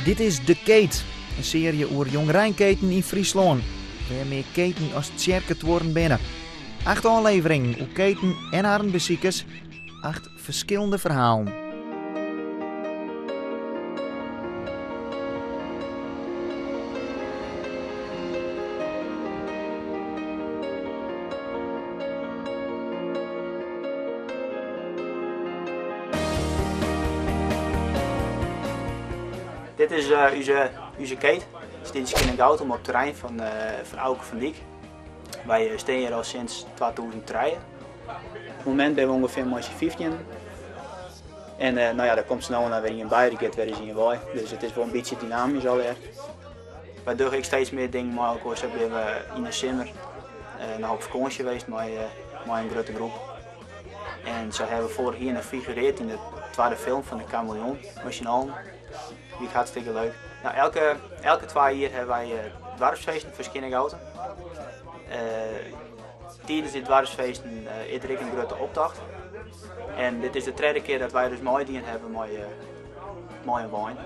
Dit is De Keet, in searje oer jongereinketen yn Fryslân, wêr mear keten as tsjerketuorren binne. Acht ôfleveringen oer keten en harren besikers, acht ferskillende ferhalen. Dit is ús keet. Stiet yn Skearnegoutum op it terrein fan Auke van Dyk. Wy stean hjir al sinds 2003. Op it momint binne we ûngefear mei syn fyftjinen. En no ja, der komt sa no en dan wer ien by, der giet wer ris ien wei. Dus it is wol in bytsje dynamysk allegear. Wy dogge ek steeds mear dingen mei elkoar. Sa binne we yn de simmer noch op fakânsje west mei in grutte groep. En sa hawwe we foarich jier noch figureard yn de twadde film fan de Kameleon mei syn allen. Wie ek hartstikke leuk. No, elke, elke twa jier hawwe wy doarpsfeesten foar Skearnegoutum. Tidens dy doarpsfeesten is der ek in grutte optocht. En dit is de tredde kear dat wy dus meidien hawwe mei, mei in wein.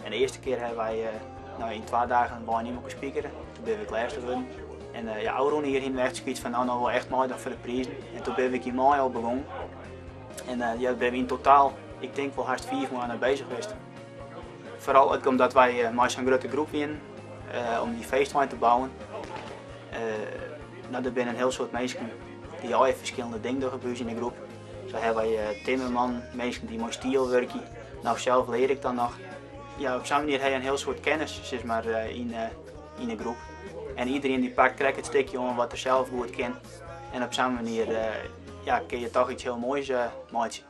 En de earste kear hawwe wy no, yn twa dagen in wein yn elkoar spikere. Toen binne we ek lêste wurden. En ja, ôfrûne jier hiene we echt sokyts fan no, no wol echt meidwaan foar de prizen. En toen binne we ek yn maaie al begûn. En ja, binne we yn totaal, ik tink wol hast fiif moanne bezich west. Foaral ek omdat wy mei sa'n grutte groep wienen om dy feestwein te bouwen. No, der binne in hiel soad minsken dy't allegear ferskillende dingen dogge by ús yn de groep. Sa hawwe wy timmermannen, minsken dy't mei stiel wurkje. No, sels lear ik dan noch. Ja, op sa'n manier ha je in hiel soad kennis sis mar, yn, yn de groep. En iedereen dy pakt krekt it stikje oan wat er sels goed kin. En op sa'n manier ja, kin je toch iets hiel moais meitsje.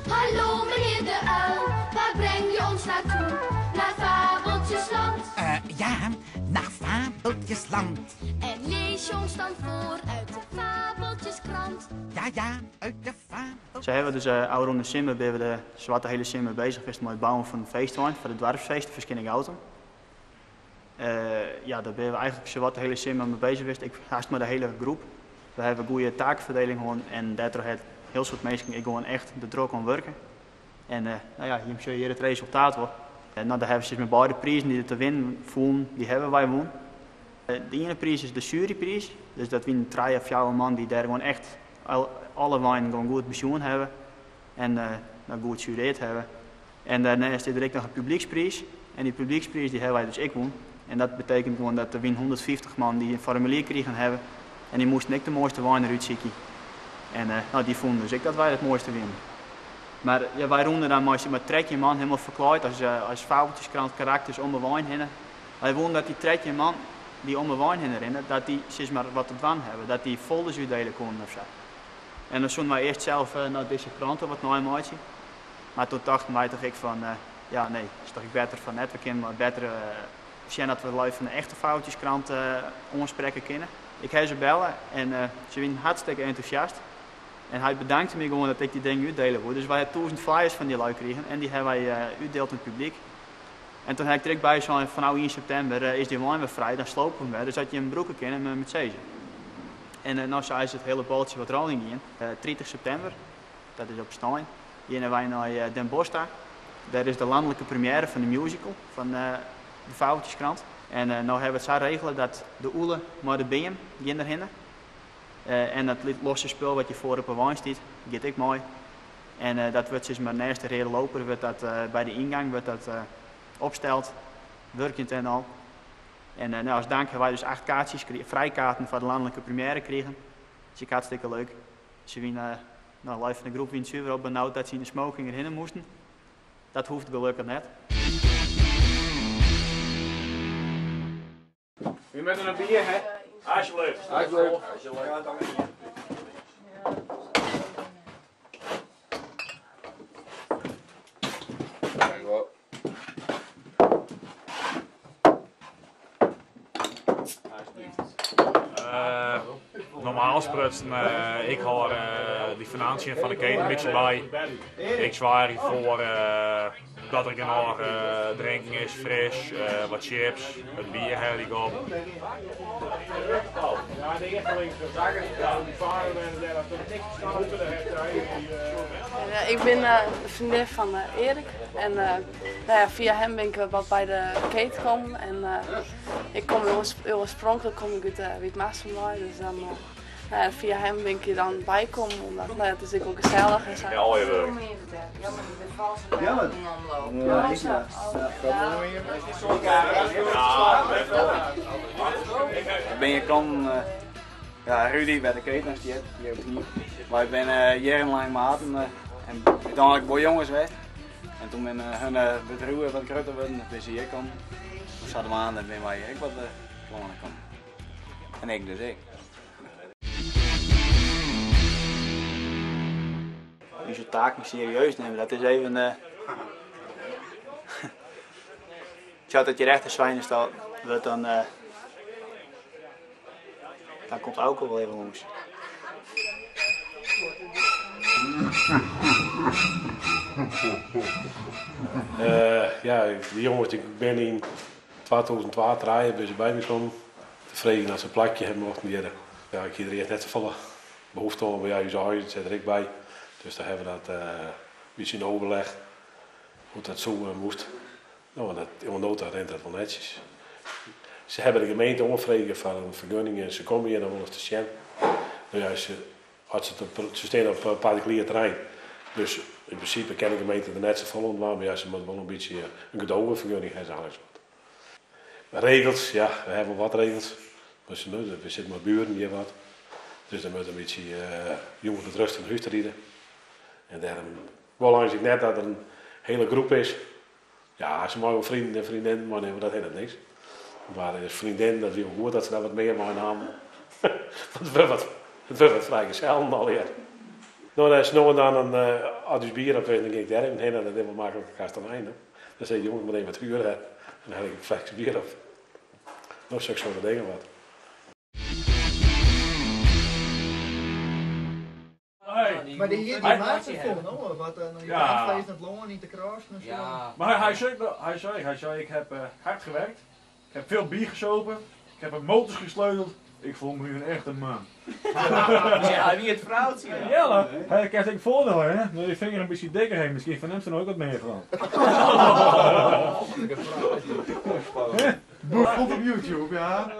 Hallo meneer de uil, waar breng je ons naartoe? Naar Fabeltjesland. Uh, ja, naar Fabeltjesland. En lees je ons dan voor uit de Fabeltjeskrant? Ja, ja, uit de Fabeltjeskrant. Sa hawwe we dus uh, ôfrûne simmer binne we de sawat de hiele simmer bezich west mei it bouwen fan in feestwein foar de doarpsfeest foar Skearnegoutum. Uh, ja, dêr binne we eigentlik sawat de hiele simmer mei bezich west. Ek hast mei de hiele groep. We hawwe goede taakferdieling hân en dêrtroch hat hiel soad minsken ek gewoan echt der drok oan wurke. En uh, no ja, jim sjogge hjir it resultaat wol. En no, dêr hawwe se mei beide prizen dy't der te winnen foelen, dy hawwe wy wûn. De iene priis is de jurypriis, dus dat wienen trije of fjouwer man dy't dêr gewoan echt alle weinen gewoan goed besjoen hawwe en uh, no, goed jureerd hawwe. En dêrneist is der ek noch in publykspriis. En dy publykspriis dy hawwe wy dus ek wûn. En dat betekent gewoan dat der wienen 150 man dy't in formulier krigen hawwe. En dy moasten ek de moaiste wein derút sykje. En no, dy fûnen dus ek dat wy it moaiste wienen. Mar ja, wy rûnen dan mei, mei 13 man helemaal ferklaaid as, as fabeltjeskrant karakters om de wein hinne. Wy woenen dat dy 13 man dy't om de wein hinne rinne, dat dy sis mar wat te dwaan hawwe. Dat dy folders útdele koenen of sa. En dan soenen wy earst sels no, dizze krante wat neimeitsje. Mar toen tochten wy toch ek fan, ja nee, is toch ek better fan net. We kinne mar better sjen dat we lju fan de echte Fabeltjeskrant oansprekke kinne. Ik ha se belle en se wienen hartstikke entûsjast. En hy bedankte my gewoan dat ik dy dingen útdele woe. Dus wy ha 1000 flyers fan dy lui krigen en dy ha wy útdield oan it publyk. En toen ha ik der ek by sein fan no ien septimber is dy wein wer frij, dan slope we him wer. Dus dat jim him brûke kinne met sizze. En no sa is it hiele baltsje wat rolling gien. 30 septimber, dat is op snein, geane wy nei Den Bosch ta. Dêr is de lanlike première fan de musical fan de Fabeltjeskrant. En no hawwe we it sa regele dat de ûle mei de beam gean derhinne. En dat losse spul wat hjir foar op 'e wein stiet, giet ek mei. En dat wurdt sis mar neist de reade loper wurdt dat by de yngang wurdt dat opsteld, wurkjend en al. En no, as dank hawwe wy dus 8 kaartsjes, frijkaarten foar de lanlike première krigen. Dat is ek hartstikke leuk. Se wiene, no, lju fan de groep wiene suver al benaud dat se yn de smoking derhinne moasten. Dat hoecht gelokkich net. Wie moatte in bier, hè? Alsjeblieft. Alsjeblieft. Normaal sprutsen, ik hâld de financiën fan de keten in bytsje by. Ik soargje foar dat der genôch drinken is, fris, wat chips, it bier helje ik op. Ik bin de freondin fan Erik en nou ja, fia him bin ik wat by de keet kommen en ik kom oarspronklik kom ik út Wytmarsum wei, dus dan nou ja, fia him bin ik hjir dan bykommen omdat nou ja, it is ek wol gesellich en sa. Ik bin hjir kommen Ja, Rudy by de keten stiet, hjir op Kniep. Wy binne jierrenlang maten en úteinlik wol jonges west. En toen binne hun bedriuwen wat grutter wurden, dus binne se hjir kommen. Sadwaande binne wy ek wat telâne kommen. En ik dus ek. Us taken serieus nimme, dat is even. Tsja, dat hjir echt in swijnestal wurdt, dan. Dan komt Auke wol even lâns. Ja, de jonges dy binne yn 2002, trije binne se by my kommen. Te freegjen oft se in plakje hawwe mochten hjirre. Ja, ik hie der earst net safolle behoefte oan, mar ja, ús âlden sitte der ek by. Dus dan hawwe we dat in bytsje yn overleg hoe't dat soe en moast. No, en dat, oant no ta rint dat wol netsjes. Se hawwe de gemeente oanfrege foar in fergunning en se komme hjir noch wolris te sjen. No ja, se, as se, se steane op partikulier terrein, dus yn prinsipe kin de gemeente der net safolle oan dwaan, mar ja, se moatte wol in bytsje in gedogefergunning hawwe se eins wat. Regels, ja, we hawwe wol wat regels. We sitte mei buren hjir wat, dus dan moat in bytsje jûns wat rêstich nei hûs te riden. En dêrom wol eins ek net dat der in hiele groep is. Ja, se meie wol vrienden en vriendinnen meinimme, dat hinderet niks. Mar vriendinnen, dat wie wol goed dat se daar wat mear meinamen. Want it wurdt wat, it wurdt wat frijgesellen allegear. No, dan is no en dan in, as ús bier op is, dan gean ik dêr even hinne, dat is wol makliker Kastelijn. Dan sis ik, jonges, ik moat even wat huur ha. En dan helje ik in flesje bier op. No, sokke soarte dingen wat. Mar dy hie dy maat it fûn, no? Wat dan die tandvlees net lân yn te krassen en zo. Maar hij zei, hij zei, hij zei, ik heb hard gewerkt, ik heb veel bier gesopen, ik heb aan motors gesleuteld, ik voel me nu een echte man. Ja, wie it froutsje. Jelle, hij krijgt ik voordeel hè, dat je vinger een beetje dikker heeft, misschien van hem ze nog ook wat meer van. Komt op YouTube, ja.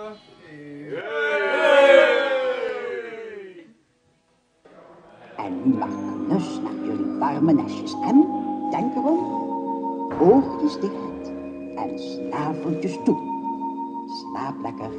En nu mag knus naar jullie warme nestjes. En, denk erom, oogjes dicht en snaveltjes toe. Slaap lekker.